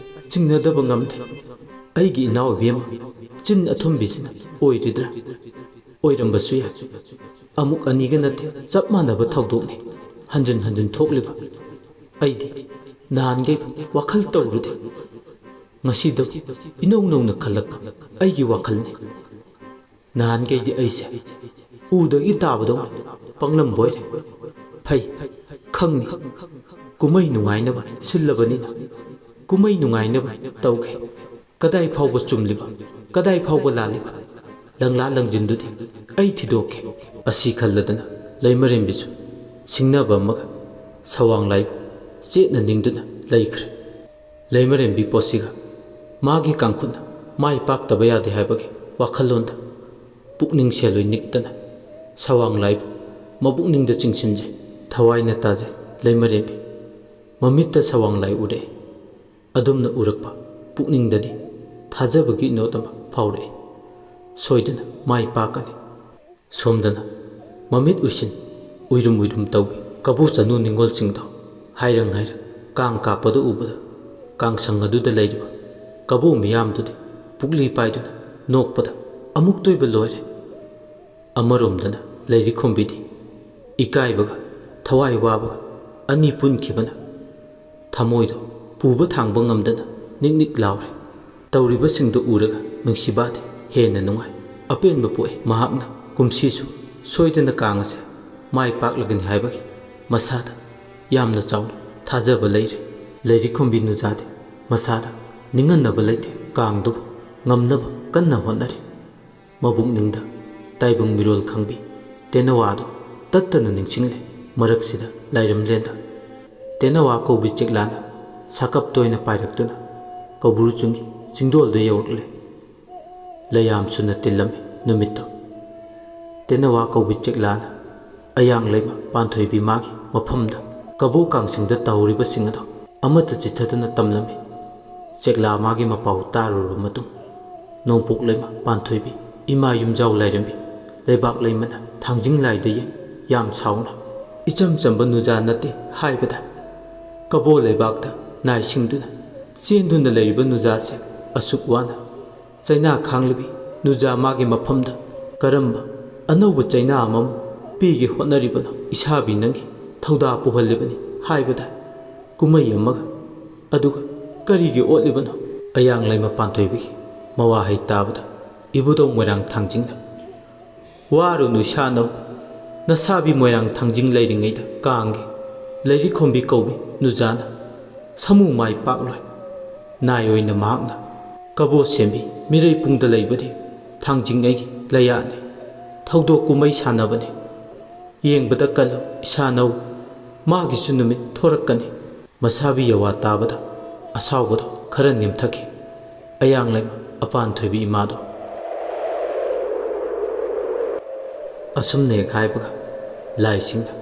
ꯆꯤꯡꯅꯗꯕ ꯉꯝꯗꯦ꯫ ꯑꯩꯒꯤ ꯏꯅꯥꯎ ꯏꯕꯦꯝꯃ ꯆꯤꯟ ꯑꯊꯨꯝꯕꯤꯁꯤꯅ ꯑꯣꯏꯔꯤꯗ꯭ꯔꯥ? ꯑꯣꯏꯔꯝꯕꯁꯨ ꯌꯥꯏ꯫ ꯑꯃꯨꯛ ꯑꯅꯤꯒ ꯅꯠꯇꯦ, ꯆꯞ ꯃꯥꯟꯅꯕ ꯊꯧꯗꯣꯛꯅꯤ ꯍꯟꯖꯤꯟ ꯍꯟꯖꯤꯟ ꯊꯣꯛꯂꯤꯕ꯫ ꯑꯩꯗꯤ ꯅꯍꯥꯟꯈꯩ ꯋꯥꯈꯜ ꯇꯧꯔꯨꯗꯦ꯫ ꯉꯁꯤꯗ ꯏꯅꯧ ꯅꯧꯅ ꯈꯜꯂꯛꯄ ꯑꯩꯒꯤ ꯋꯥꯈꯜꯅꯤ꯫ ꯅꯍꯥꯟꯈꯩꯗꯤ ꯑꯩꯁꯦ ꯎꯗꯒꯤ ꯇꯥꯕꯗꯧꯅ ꯄꯪꯂꯝꯕꯣꯏꯔꯦ꯫ ꯐꯩ, ꯈꯪꯅꯤ꯫ ꯀꯨꯝꯍꯩ ꯅꯨꯡꯉꯥꯏꯅꯕ ꯁꯤꯜꯂꯕꯅꯤꯅ ꯀꯨꯝꯍꯩ ꯅꯨꯡꯉꯥꯏꯅꯕ ꯇꯧꯒꯦ꯫ ꯀꯗꯥꯏ ꯐꯥꯎꯕ ꯆꯨꯝꯂꯤꯕ, ꯀꯗꯥꯏ ꯐꯥꯎꯕ ꯂꯥꯜꯂꯤꯕ, ꯂꯪꯂꯥ ꯂꯪꯖꯤꯟꯗꯨꯗꯤ ꯑꯩ ꯊꯤꯗꯣꯛꯀꯦ꯫ ꯑꯁꯤ ꯈꯜꯂꯗꯅ ꯂꯩꯃꯔꯦꯝꯕꯤꯁꯨ ꯁꯤꯡꯅꯕ ꯑꯃꯒ ꯁꯋꯥꯡ ꯂꯥꯏꯕꯨ ꯆꯦꯠꯅ ꯅꯤꯡꯗꯨꯅ ꯂꯩꯈ꯭ꯔꯦ꯫ ꯂꯩꯃꯔꯦꯝꯕꯤ ꯄꯣꯠꯁꯤꯒ ꯃꯥꯒꯤ ꯀꯥꯡꯈꯨꯠꯅ ꯃꯥꯏ ꯄꯥꯛꯇꯕ ꯌꯥꯗꯦ ꯍꯥꯏꯕꯒꯤ ꯋꯥꯈꯜꯂꯣꯟꯗ ꯄꯨꯛꯅꯤꯡ ꯁꯦꯜꯂꯣꯏ ꯅꯤꯛꯇꯅ ꯁꯋꯥꯡ ꯂꯥꯏꯕꯨ ꯃꯕꯨꯛꯅꯤꯡꯗ ꯆꯤꯡꯁꯤꯟꯖꯩ, ꯊꯋꯥꯏꯅ ꯇꯥꯖꯩ ꯂꯩꯃꯔꯦꯝꯕꯤ꯫ ꯃꯃꯤꯠꯇ ꯁꯋꯥꯡ ꯂꯥꯏ ꯎꯔꯛꯑꯦ꯫ ꯑꯗꯨꯝꯅ ꯎꯔꯛꯄ ꯄꯨꯛꯅꯤꯡꯗꯗꯤ ꯊꯥꯖꯕꯒꯤ ꯏꯅꯣꯠ ꯑꯃ ꯐꯥꯎꯔꯛꯏ꯫ ꯁꯣꯏꯗꯅ ꯃꯥꯏ ꯄꯥꯛꯀꯅꯤ꯫ ꯁꯣꯝꯗꯅ ꯃꯃꯤꯠ ꯎꯏꯁꯤꯟ ꯎꯏꯔꯨꯝ ꯎꯏꯔꯨꯝ ꯇꯧꯏ꯫ ꯀꯕꯨ ꯆꯅꯨ ꯅꯤꯡꯉꯣꯜꯁꯤꯡꯗꯣ ꯍꯥꯏꯔꯪ ꯍꯥꯏꯔꯪ ꯀꯥꯡ ꯀꯥꯞꯄꯗ ꯎꯕꯗ, ꯀꯥꯡꯁꯪ ꯑꯗꯨꯗ ꯂꯩꯔꯤꯕ ꯀꯕꯨ ꯃꯤꯌꯥꯝꯗꯨꯗꯤ ꯄꯨꯛꯂꯤ ꯄꯥꯏꯗꯨꯅ ꯅꯣꯛꯄꯗ ꯑꯃꯨꯛꯇꯣꯏꯕ ꯂꯣꯏꯔꯦ꯫ ꯑꯃꯔꯣꯝꯗꯅ ꯂꯩꯔꯤꯈꯣꯝꯕꯤꯗꯤ ꯏꯀꯥꯏꯕꯒ ꯊꯋꯥꯏ ꯋꯥꯕꯒ ꯑꯅꯤ ꯄꯨꯟꯈꯤꯕꯅ ꯊꯃꯣꯏꯗꯣ ꯄꯨꯕ ꯊꯥꯡꯕ ꯉꯝꯗꯅ ꯅꯤꯛ ꯅꯤꯛ ꯂꯥꯎꯔꯦ꯫ ꯇꯧꯔꯤꯕꯁꯤꯡꯗꯨ ꯎꯔꯒ ꯅꯨꯡꯁꯤꯕꯥꯗꯤ ꯍꯦꯟꯅ ꯅꯨꯡꯉꯥꯏ꯫ ꯑꯄꯦꯟꯕ ꯄꯣꯛꯏ꯫ ꯃꯍꯥꯛꯅ ꯀꯨꯝꯁꯤꯁꯨ ꯁꯣꯏꯗꯅ ꯀꯥꯡ ꯑꯁꯦ ꯃꯥꯏ ꯄꯥꯛꯂꯒꯅꯤ ꯍꯥꯏꯕꯒꯤ ꯃꯁꯥꯗ ꯌꯥꯝꯅ ꯆꯥꯎꯅ ꯊꯥꯖꯕ ꯂꯩꯔꯦ꯫ ꯂꯩꯔꯤꯈꯣꯝꯕꯤ ꯅꯨꯖꯥꯗꯤ ꯃꯁꯥꯗ ꯅꯤꯡꯍꯟꯅꯕ ꯂꯩꯇꯦ꯫ ꯀꯥꯡꯗꯨꯕꯨ ꯉꯝꯅꯕ ꯀꯟꯅ ꯍꯣꯠꯅꯔꯤ꯫ ꯃꯕꯨꯛꯅꯤꯡꯗ ꯇꯥꯏꯕꯪ ꯃꯤꯔꯣꯜ ꯈꯪꯕꯤ ꯇꯦꯅꯋꯥꯗꯨ ꯇꯠꯇꯅ ꯅꯤꯡꯁꯤꯡꯂꯦ꯫ ꯃꯔꯛꯁꯤꯗ ꯂꯥꯏꯔꯝꯂꯦꯟꯗ ꯇꯦꯅꯋꯥ ꯀꯧꯕꯤ ꯆꯦꯛꯂꯥꯅ ꯁꯥꯀꯞ ꯇꯣꯏꯅ ꯄꯥꯏꯔꯛꯇꯨꯅ ꯀꯧꯕ꯭ꯔꯨ ꯆꯤꯡꯒꯤ ꯆꯤꯡꯗꯣꯜꯗ ꯌꯧꯔꯛꯂꯦ꯫ ꯂꯩꯌꯥꯝꯁꯨꯅ ꯇꯤꯜꯂꯝꯃꯤ ꯅꯨꯃꯤꯠꯇꯣ꯫ ꯇꯦꯅꯋꯥ ꯀꯧꯕꯤ ꯆꯦꯛꯂꯥꯅ ꯑꯌꯥꯡ ꯂꯩꯃ ꯄꯥꯟꯊꯣꯏꯕꯤ ꯃꯥꯒꯤ ꯃꯐꯝꯗ ꯀꯕꯣ ꯀꯥꯡꯁꯤꯡꯗ ꯇꯧꯍꯧꯔꯤꯕꯁꯤꯡ ꯑꯗꯣ ꯑꯃꯠꯇ ꯆꯤꯠꯊꯗꯅ ꯇꯝꯂꯝꯃꯤ꯫ ꯆꯦꯛꯂꯥ ꯃꯥꯒꯤ ꯃꯄꯥꯎ ꯇꯥꯔꯨꯔꯕ ꯃꯇꯨꯡ, ꯅꯣꯡꯄꯣꯛ ꯂꯩꯃ ꯄꯥꯟꯊꯣꯏꯕꯤ, ꯏꯃꯥ ꯌꯨꯝꯖꯥꯎ ꯂꯥꯏꯔꯦꯝꯕꯤ, ꯂꯩꯕꯥꯛ ꯂꯩꯃꯅ ꯊꯥꯡꯖꯤꯡ ꯂꯥꯏꯗ ꯌꯦꯡ ꯌꯥꯝ ꯁꯥꯎꯅ, "ꯏꯆꯝ ꯆꯝꯕ ꯅꯨꯖꯥ ꯅꯠꯇꯦ" ꯍꯥꯏꯕꯗ, ꯀꯕꯣ ꯂꯩꯕꯥꯛꯇ ꯅꯥꯏꯁꯤꯡꯗꯨꯅ ꯆꯦꯟꯗꯨꯅ ꯂꯩꯔꯤꯕ ꯅꯨꯖꯥꯁꯦ ꯑꯁꯨꯛ ꯋꯥꯅ ꯆꯩꯅꯥ ꯈꯥꯡꯂꯤꯕꯤ ꯅꯨꯖꯥ ꯃꯥꯒꯤ ꯃꯐꯝꯗ ꯀꯔꯝꯕ ꯑꯅꯧꯕ ꯆꯩꯅꯥ ꯑꯃꯃꯨꯛ ꯄꯤꯒꯦ ꯍꯣꯠꯅꯔꯤꯕꯅꯣ? "ꯏꯁꯥꯕꯤ ꯅꯪꯒꯤ ꯊꯧꯗꯥ ꯄꯨꯍꯜꯂꯤꯕꯅꯤ" ꯍꯥꯏꯕꯗ, ꯀꯨꯝꯍꯩ ꯑꯃꯒ ꯑꯗꯨꯒ ꯀꯔꯤꯒꯤ ꯑꯣꯠꯂꯤꯕꯅꯣ? ꯑꯌꯥꯡ ꯂꯩꯃ ꯄꯥꯟꯊꯣꯏꯕꯤꯒꯤ ꯃꯋꯥꯍꯩ ꯇꯥꯕꯗ ꯏꯕꯨꯙꯧ ꯃꯣꯏꯔꯥꯡ ꯊꯥꯡꯖꯤꯡꯅ, "ꯋꯥꯔꯨꯅꯨ ꯏꯁꯥꯅꯧ, ꯅꯁꯥꯕꯤ ꯃꯣꯏꯔꯥꯡ ꯊꯥꯡꯖꯤꯡ ꯂꯩꯔꯤꯉꯩꯗ ꯀꯥꯡꯒꯤ ꯂꯩꯔꯤꯈꯣꯝꯕꯤ ꯀꯧꯕꯤ ꯅꯨꯖꯥꯅ ꯁꯃꯨ ꯃꯥꯏ ꯄꯥꯛꯂꯣꯏ꯫ ꯅꯥꯏ ꯑꯣꯏꯅ ꯃꯍꯥꯛꯅ ꯀꯕꯣ ꯁꯦꯝꯕꯤ ꯃꯤꯔꯩ ꯄꯨꯡꯗ ꯂꯩꯕꯗꯤ ꯊꯥꯡꯖꯤꯡ ꯑꯩꯒꯤ ꯂꯩꯌꯥꯅꯤ꯫ ꯊꯧꯗꯣꯛ ꯀꯨꯝꯍꯩ ꯁꯥꯟꯅꯕꯅꯤ꯫ ꯌꯦꯡꯕꯗ ꯀꯜꯂꯨ ꯏꯁꯥꯅꯧ, ꯃꯥꯒꯤꯁꯨ ꯅꯨꯃꯤꯠ ꯊꯣꯔꯛꯀꯅꯤ"꯫ ꯃꯁꯥꯕꯤ ꯌꯋꯥ ꯇꯥꯕꯗ ꯑꯁꯥꯎꯕꯗꯣ ꯈꯔ ꯅꯦꯝꯊꯈꯤ꯫ ꯑꯌꯥꯡ ꯂꯩꯃ ꯑꯄꯥꯟ ꯊꯣꯏꯕꯤ ꯏꯃꯥꯗꯣ꯫ ꯑꯁꯨꯝꯅ ꯍꯦꯛ ꯍꯥꯏꯕꯒ ꯂꯥꯏꯁꯤꯡꯅ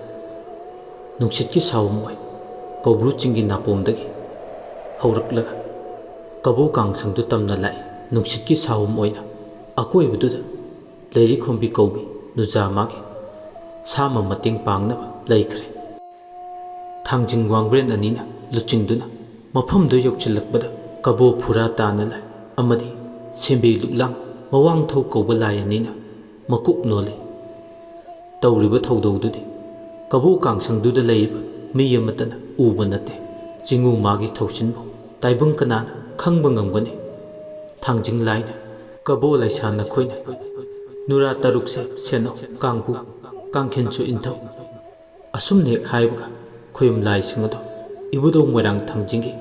ꯅꯨꯡꯁꯤꯠꯀꯤ ꯁꯥꯍꯨꯝ ꯑꯣꯏ ꯀꯧꯕ꯭ꯔꯨ ꯆꯤꯡꯒꯤ ꯅꯥꯄꯣꯝꯗꯒꯤ ꯍꯧꯔꯛꯂꯒ ꯀꯕꯣ ꯀꯥꯡꯁꯪꯗꯨ ꯇꯝꯅ ꯂꯥꯛꯏ꯫ ꯅꯨꯡꯁꯤꯠꯀꯤ ꯁꯥꯍꯨꯝ ꯑꯣꯏꯅ ꯑꯀꯣꯏꯕꯗꯨꯗ ꯂꯩꯔꯤ ꯈꯣꯝꯕꯤ ꯀꯧꯕꯤ ꯅꯨꯖꯥ ꯃꯥꯒꯤ ꯁꯥꯃ ꯃꯇꯦꯡ ꯄꯥꯡꯅꯕ ꯂꯩꯈ꯭ꯔꯦ꯫ ꯊꯥꯡꯖꯤꯡ ꯋꯥꯡꯕ꯭ꯔꯦꯟ ꯑꯅꯤꯅ ꯂꯨꯆꯤꯡꯗꯨꯅ ꯃꯐꯝꯗꯨ ꯌꯧꯁꯤꯜꯂꯛꯄꯗ ꯀꯕꯣ ꯐꯨꯔꯥ ꯇꯥꯅ ꯂꯥꯛꯏ ꯑꯃꯗꯤ ꯁꯦꯝꯕꯤ ꯂꯨꯛꯂꯥꯡ ꯃꯋꯥꯡꯊꯧ ꯀꯧꯕ ꯂꯥꯏ ꯑꯅꯤꯅ ꯃꯀꯣꯛ ꯅꯣꯜꯂꯤ꯫ ꯇꯧꯔꯤꯕ ꯊꯧꯗꯧꯗꯨꯗꯤ ꯀꯕꯣ ꯀꯥꯡꯁꯪꯗꯨꯗ ꯂꯩꯔꯤꯕ ꯃꯤ ꯑꯃꯠꯇꯅ ꯎꯕ ꯅꯠꯇꯦ꯫ ꯆꯤꯡꯉꯨ ꯃꯥꯒꯤ ꯊꯧꯁꯤꯟꯕꯨ ꯇꯥꯏꯕꯪ ꯀꯅꯥꯅ ꯈꯪꯕ ꯉꯝꯒꯅꯤ? ꯊꯥꯡꯖꯤꯡ ꯂꯥꯏꯅ ꯀꯕꯣ ꯂꯥꯏꯁꯥ ꯅꯈꯣꯏꯅ ꯅꯨꯔꯥ ꯇꯔꯨꯛꯁꯦ ꯁꯦꯟꯅꯧ, ꯀꯥꯡꯕꯨ ꯀꯥꯡꯈꯦꯟꯁꯨ ꯏꯟꯊꯧ꯫ ꯑꯁꯨꯝꯅ ꯍꯦꯛ ꯍꯥꯏꯕꯒ ꯈꯣꯌꯨꯝ ꯂꯥꯏꯁꯤꯡ ꯑꯗꯨ ꯏꯕꯨꯙꯧ ꯃꯣꯏꯔꯥꯡ ꯊꯥꯡꯖꯤꯡꯒꯤ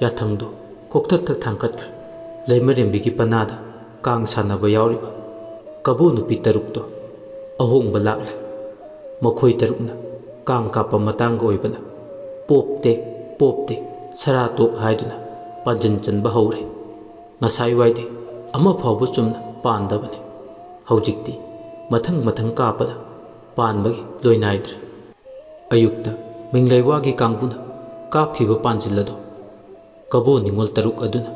ꯌꯥꯊꯪꯗꯨ ꯀꯣꯛꯊꯛ ꯊꯛ ꯊꯥꯡꯀꯠꯈ꯭ꯔꯦ꯫ ꯂꯩꯃꯔꯦꯝꯕꯤꯒꯤ ꯄꯅꯥꯗ ꯀꯥꯡ ꯁꯥꯟꯅꯕ ꯌꯥꯎꯔꯤꯕ ꯀꯕꯣ ꯅꯨꯄꯤ ꯇꯔꯨꯛꯇꯣ ꯑꯍꯣꯡꯕ ꯂꯥꯛꯂꯦ꯫ ꯃꯈꯣꯏ ꯇꯔꯨꯛꯅ ꯀꯥꯡ ꯀꯥꯞꯄ ꯃꯇꯥꯡꯒ ꯑꯣꯏꯕꯅ ꯄꯣꯞ ꯇꯦꯛ, ꯄꯣꯞ ꯇꯦꯛ, ꯁꯔꯥ ꯇꯣꯛ ꯍꯥꯏꯗꯨꯅ ꯄꯥꯟꯖꯤꯟ ꯆꯟꯕ ꯍꯧꯔꯦ꯫ ꯉꯁꯥꯏ ꯋꯥꯏꯗꯤ ꯑꯃ ꯐꯥꯎꯕ ꯆꯨꯝꯅ ꯄꯥꯟꯗꯕꯅꯤ꯫ ꯍꯧꯖꯤꯛꯇꯤ ꯃꯊꯪ ꯃꯊꯪ ꯀꯥꯞꯄꯗ ꯄꯥꯟꯕꯒꯤ ꯂꯣꯏ ꯅꯥꯏꯗ꯭ꯔꯦ꯫ ꯑꯌꯨꯛꯇ ꯃꯤꯡꯂꯩꯋꯥꯒꯤ ꯀꯥꯡꯕꯨꯅ ꯀꯥꯞꯈꯤꯕ ꯄꯥꯟꯖꯤꯜ ꯑꯗꯨ ꯀꯕꯣ ꯅꯤꯉꯣꯜ ꯇꯔꯨꯛ ꯑꯗꯨꯅ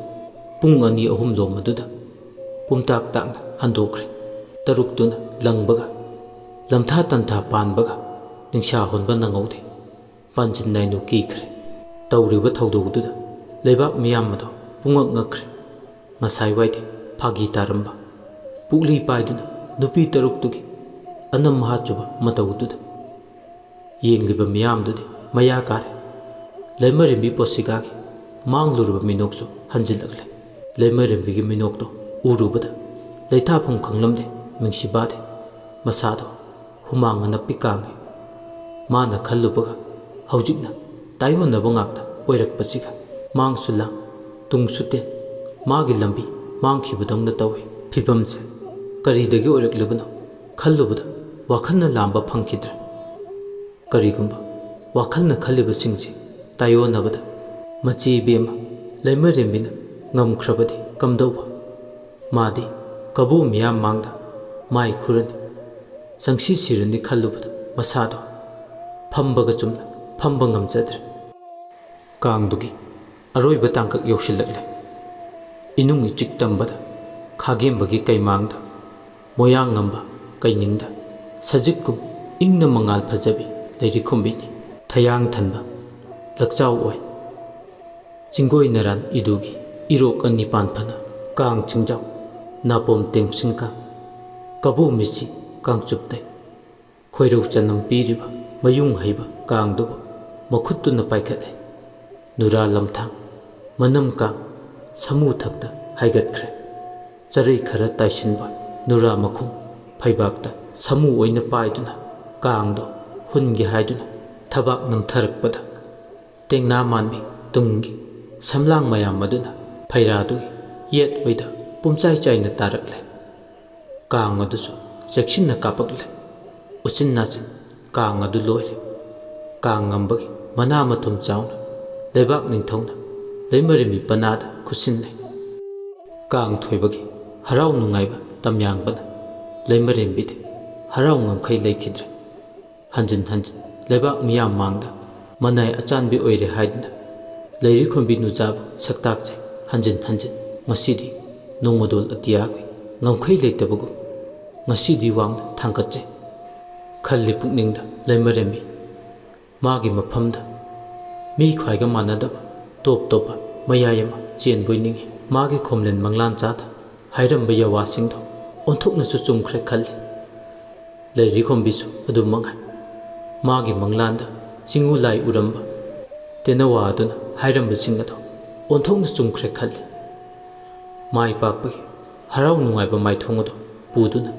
ꯄꯨꯡ ꯑꯅꯤ ꯑꯍꯨꯝ ꯂꯣꯝ ꯑꯗꯨꯗ ꯄꯨꯝꯇꯥꯛ ꯇꯥꯛꯅ ꯍꯟꯗꯣꯛꯈ꯭ꯔꯦ꯫ ꯇꯔꯨꯛꯇꯨꯅ ꯂꯪꯕꯒ ꯂꯝꯊꯥ ꯇꯟꯊꯥ ꯄꯥꯟꯕꯒ ꯅꯤꯡꯁꯥ ꯍꯣꯟꯕ ꯅꯪꯍꯧꯗꯦ꯫ ꯄꯥꯟꯖꯤꯟ ꯅꯥꯏꯅꯨ ꯀꯤꯈ꯭ꯔꯦ꯫ ꯇꯧꯔꯤꯕ ꯊꯧꯗꯣꯛꯇꯨꯗ ꯂꯩꯕꯥꯛ ꯃꯤꯌꯥꯝ ꯑꯗꯣ ꯄꯨꯡꯉꯛ ꯉꯛꯈ꯭ꯔꯦ꯫ ꯉꯁꯥꯏ ꯋꯥꯏꯗꯤ ꯐꯥꯒꯤ ꯇꯥꯔꯝꯕ ꯄꯨꯛꯂꯤ ꯄꯥꯏꯗꯨꯅ ꯅꯨꯄꯤ ꯇꯔꯨꯛꯇꯨꯒꯤ ꯑꯅꯝ ꯍꯥꯠꯆꯨꯕ ꯃꯇꯧꯗꯨꯗ ꯌꯦꯡꯂꯤꯕ ꯃꯤꯌꯥꯝꯗꯨꯗꯤ ꯃꯌꯥ ꯀꯥꯔꯦ꯫ ꯂꯩꯃꯔꯦꯝꯕꯤ ꯄꯣꯁꯤꯀꯥꯒꯤ ꯃꯥꯡꯂꯨꯔꯕ ꯃꯤꯅꯣꯛꯁꯨ ꯍꯟꯖꯤꯜꯂꯛꯂꯦ꯫ ꯂꯩꯃꯔꯦꯝꯕꯤꯒꯤ ꯃꯤꯅꯣꯛꯇꯣ ꯎꯔꯨꯕꯗ ꯂꯩꯊꯥꯐꯝ ꯈꯪꯂꯝꯗꯦ ꯃꯤꯡꯁꯤꯕꯥꯗꯤ꯫ ꯃꯁꯥꯗꯣ ꯍꯨꯃꯥꯡ ꯑꯅꯞꯄꯤ ꯀꯥꯡꯉꯤ꯫ ꯃꯥꯅ ꯈꯜꯂꯨꯕꯒ ꯍꯧꯖꯤꯛꯅ ꯇꯥꯏꯑꯣꯟꯅꯕ ꯉꯥꯛꯇ ꯑꯣꯏꯔꯛꯄꯁꯤꯒ ꯃꯥꯡꯁꯨ ꯂꯥꯡ, ꯇꯨꯡꯁꯨ ꯇꯦꯟ, ꯃꯥꯒꯤ ꯂꯝꯕꯤ ꯃꯥꯡꯈꯤꯕꯗꯧꯅ ꯇꯧꯏ꯫ ꯐꯤꯕꯝꯁꯦ ꯀꯔꯤꯗꯒꯤ ꯑꯣꯏꯔꯛꯂꯤꯕꯅꯣ ꯈꯜꯂꯨꯕꯗ ꯋꯥꯈꯜꯅ ꯂꯥꯝꯕ ꯐꯪꯈꯤꯗ꯭ꯔꯦ꯫ ꯀꯔꯤꯒꯨꯝꯕ ꯋꯥꯈꯜꯅ ꯈꯜꯂꯤꯕꯁꯤꯡꯁꯤ ꯇꯥꯏꯑꯣꯟꯅꯕꯗ ꯃꯆꯦ ꯏꯕꯦꯝꯃ ꯂꯩꯃꯔꯦꯝꯕꯤꯅ ꯉꯝꯈ꯭ꯔꯕꯗꯤ ꯀꯝꯗꯧꯕ? ꯃꯥꯗꯤ ꯀꯕꯣ ꯃꯤꯌꯥꯝ ꯃꯥꯡꯗ ꯃꯥꯏ ꯈꯨꯔꯅꯤ, ꯆꯪꯁꯤ ꯁꯤꯔꯅꯤ ꯈꯜꯂꯨꯕꯗ ꯃꯁꯥꯗꯣ ꯐꯝꯕꯒ ꯆꯨꯝꯅ ꯐꯝꯕ ꯉꯝꯖꯗ꯭ꯔꯦ꯫ ꯀꯥꯡꯗꯨꯒꯤ ꯑꯔꯣꯏꯕ ꯇꯥꯡꯀꯛ ꯌꯧꯁꯤꯜꯂꯛꯂꯦ꯫ ꯏꯅꯨꯡ ꯏꯆꯤꯛ ꯇꯝꯕꯗ ꯈꯥꯒꯦꯝꯕꯒꯤ ꯀꯩꯃꯥꯡꯗ, ꯃꯣꯌꯥꯡ ꯉꯝꯕ ꯀꯩꯅꯤꯡꯗ ꯁꯖꯤꯛꯀꯨꯝ ꯏꯪꯅ ꯃꯉꯥꯜ ꯐꯖꯕꯤ ꯂꯩꯔꯤꯈꯣꯝꯕꯤꯅꯤ꯫ ꯊꯌꯥꯡ ꯊꯟꯕ ꯂꯛꯆꯥꯎ ꯑꯣꯏ꯫ ꯆꯤꯡꯒꯣꯏ ꯅꯔꯥꯟ ꯏꯗꯨꯒꯤ ꯏꯔꯣꯛ ꯑꯅꯤ ꯄꯥꯟ ꯐꯅ ꯀꯥꯡ ꯆꯤꯡꯖꯥꯎ ꯅꯥꯄꯣꯝ ꯇꯦꯡꯁꯤꯡꯀ ꯀꯕꯣ ꯃꯤꯁꯤ ꯀꯥꯡꯆꯨꯞꯇꯩ ꯈꯣꯏꯔꯧ ꯆꯅꯝ ꯄꯤꯔꯤꯕ ꯃꯌꯨꯡ ꯍꯩꯕ ꯀꯥꯡꯗꯨꯕꯨ ꯃꯈꯨꯠꯇꯨꯅ ꯄꯥꯏꯈꯠꯂꯦ꯫ ꯅꯨꯔꯥ ꯂꯝꯊꯥꯡ ꯃꯅꯝ ꯀꯥꯡ ꯁꯃꯨ ꯊꯛꯇ ꯍꯥꯏꯒꯠꯈ꯭ꯔꯦ꯫ ꯆꯔꯩ ꯈꯔ ꯇꯥꯏꯁꯤꯟꯕ ꯅꯨꯔꯥ ꯃꯈꯣꯡ ꯐꯩꯕꯥꯛꯇ ꯁꯃꯨ ꯑꯣꯏꯅ ꯄꯥꯏꯗꯨꯅ ꯀꯥꯡꯗꯣ ꯍꯨꯟꯒꯦ ꯍꯥꯏꯗꯨꯅ ꯊꯕꯥꯛ ꯅꯝꯊꯔꯛꯄꯗ ꯇꯦꯡꯅꯥ ꯃꯥꯟꯕꯤ ꯇꯨꯡꯒꯤ ꯁꯝꯂꯥꯡ ꯃꯌꯥꯝ ꯑꯗꯨꯅ ꯐꯩꯔꯥꯗꯨꯒꯤ ꯌꯦꯠ ꯑꯣꯏꯗ ꯄꯨꯝꯆꯥꯏ ꯆꯥꯏꯅ ꯇꯥꯔꯛꯂꯦ꯫ ꯀꯥꯡ ꯑꯗꯨꯁꯨ ꯆꯦꯛꯁꯤꯟꯅ ꯀꯥꯞꯄꯛꯂꯦ꯫ ꯎꯆꯤꯟ ꯅꯥꯆꯤꯟ ꯀꯥꯡ ꯑꯗꯨ ꯂꯣꯏꯔꯦ꯫ ꯀꯥꯡ ꯉꯝꯕꯒꯤ ꯃꯅꯥ ꯃꯊꯨꯝ ꯆꯥꯎꯅ ꯂꯩꯕꯥꯛ ꯅꯤꯡꯊꯧꯅ ꯂꯩꯃꯔꯦꯝꯕꯤ ꯄꯅꯥꯗ ꯈꯨꯠꯁꯤꯟꯅꯩ꯫ ꯀꯥꯡ ꯊꯣꯏꯕꯒꯤ ꯍꯔꯥꯎ ꯅꯨꯡꯉꯥꯏꯕ ꯇꯝꯌꯥꯡꯕꯅ ꯂꯩꯃꯔꯦꯝꯕꯤꯗꯤ ꯍꯔꯥꯎ ꯉꯝꯈꯩ ꯂꯩꯈꯤꯗ꯭ꯔꯦ꯫ ꯍꯟꯖꯤꯟ ꯍꯟꯖꯤꯟ ꯂꯩꯕꯥꯛ ꯃꯤꯌꯥꯝ ꯃꯥꯡꯗ ꯃꯅꯥꯏ ꯑꯆꯥꯟꯕꯤ ꯑꯣꯏꯔꯦ ꯍꯥꯏꯗꯨꯅ ꯂꯩꯔꯤꯈꯣꯝꯕꯤ ꯅꯨꯖꯥꯕꯨ ꯁꯛꯇꯥꯛꯆꯩ꯫ ꯍꯟꯖꯤꯟ ꯍꯟꯖꯤꯟ ꯉꯁꯤꯗꯤ ꯅꯣꯡꯃꯗꯣꯜ ꯑꯇꯤꯌꯥꯒꯤ ꯉꯝꯈꯩ ꯂꯩꯇꯕꯒꯨꯝ ꯉꯁꯤꯗꯤ ꯋꯥꯡꯅ ꯊꯥꯡꯒꯠꯆꯩ ꯈꯜꯂꯤ ꯄꯨꯛꯅꯤꯡꯗ ꯂꯩꯃꯔꯦꯝꯕꯤ꯫ ꯃꯥꯒꯤ ꯃꯐꯝꯗ ꯃꯤ ꯈ꯭ꯋꯥꯏꯒ ꯃꯥꯟꯅꯗꯕ ꯇꯣꯞ ꯇꯣꯞꯄ ꯃꯌꯥꯏ ꯑꯃ ꯆꯦꯟꯕꯣꯏ ꯅꯤꯡꯏ꯫ ꯃꯥꯒꯤ ꯈꯣꯝꯂꯦꯟ ꯃꯪꯂꯥꯟ ꯆꯥꯗ ꯍꯥꯏꯔꯝꯕ ꯌꯥꯋꯥꯁꯤꯡꯗꯣ ꯑꯣꯟꯊꯣꯛꯅꯁꯨ ꯆꯨꯝꯈ꯭ꯔꯦ ꯈꯜꯂꯤ꯫ ꯂꯩꯔꯤꯈꯣꯝꯕꯤꯁꯨ ꯑꯗꯨꯝ ꯃꯉꯥꯏ꯫ ꯃꯥꯒꯤ ꯃꯪꯂꯥꯟꯗ ꯆꯤꯡꯎ ꯂꯥꯏ ꯎꯔꯝꯕ ꯇꯦꯅꯋꯥ ꯑꯗꯨꯅ ꯍꯥꯏꯔꯝꯕꯁꯤꯡ ꯑꯗꯣ ꯑꯣꯟꯊꯣꯛꯅ ꯆꯨꯝꯈ꯭ꯔꯦ ꯈꯜꯂꯤ꯫ ꯃꯥꯏ ꯄꯥꯛꯄꯒꯤ ꯍꯔꯥꯎ ꯅꯨꯡꯉꯥꯏꯕ ꯃꯥꯏꯊꯣꯡ ꯑꯗꯨ ꯄꯨꯗꯨꯅ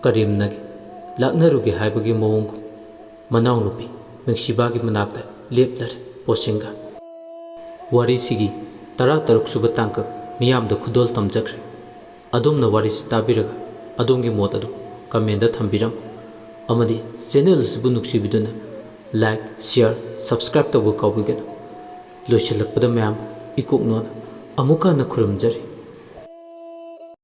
ꯀꯔꯦꯝꯅꯒꯦ, ꯂꯥꯛꯅꯔꯨꯒꯦ ꯍꯥꯏꯕꯒꯤ ꯃꯑꯣꯡꯒꯨꯝ ꯃꯅꯥꯎꯅꯨꯄꯤ ꯅꯨꯡꯁꯤꯕꯥꯒꯤ ꯃꯅꯥꯛꯇ ꯂꯦꯞꯂꯔꯦ ꯄꯣꯁꯤꯡꯒ꯫ ꯋꯥꯔꯤꯁꯤꯒꯤ ꯇꯔꯥꯇꯔꯨꯛ ꯁꯨꯕ ꯇꯥꯡꯀꯛ ꯃꯤꯌꯥꯝꯗ ꯈꯨꯗꯣꯜ ꯇꯝꯖꯈ꯭ꯔꯦ꯫ ꯑꯗꯣꯝꯅ ꯋꯥꯔꯤꯁꯤ ꯇꯥꯕꯤꯔꯒ ꯑꯗꯣꯝꯒꯤ ꯃꯣꯠ ꯑꯗꯨ comment ꯊꯝꯕꯤꯔꯝꯃꯨ꯫ ꯑꯃꯗꯤ channel ꯑꯁꯤꯕꯨ ꯅꯨꯡꯁꯤꯕꯤꯗꯨꯅ like, share, subscribe ꯇꯧꯕ ꯀꯥꯎꯕꯤꯒꯅꯨ꯫ ꯂꯣꯏꯁꯤꯜꯂꯛꯄꯗ ꯃꯌꯥꯝ ꯏꯀꯣꯛꯅꯣꯅ ꯑꯃꯨꯛꯀ ꯍꯟꯅ ꯈꯨꯔꯨꯝꯖꯔꯤ꯫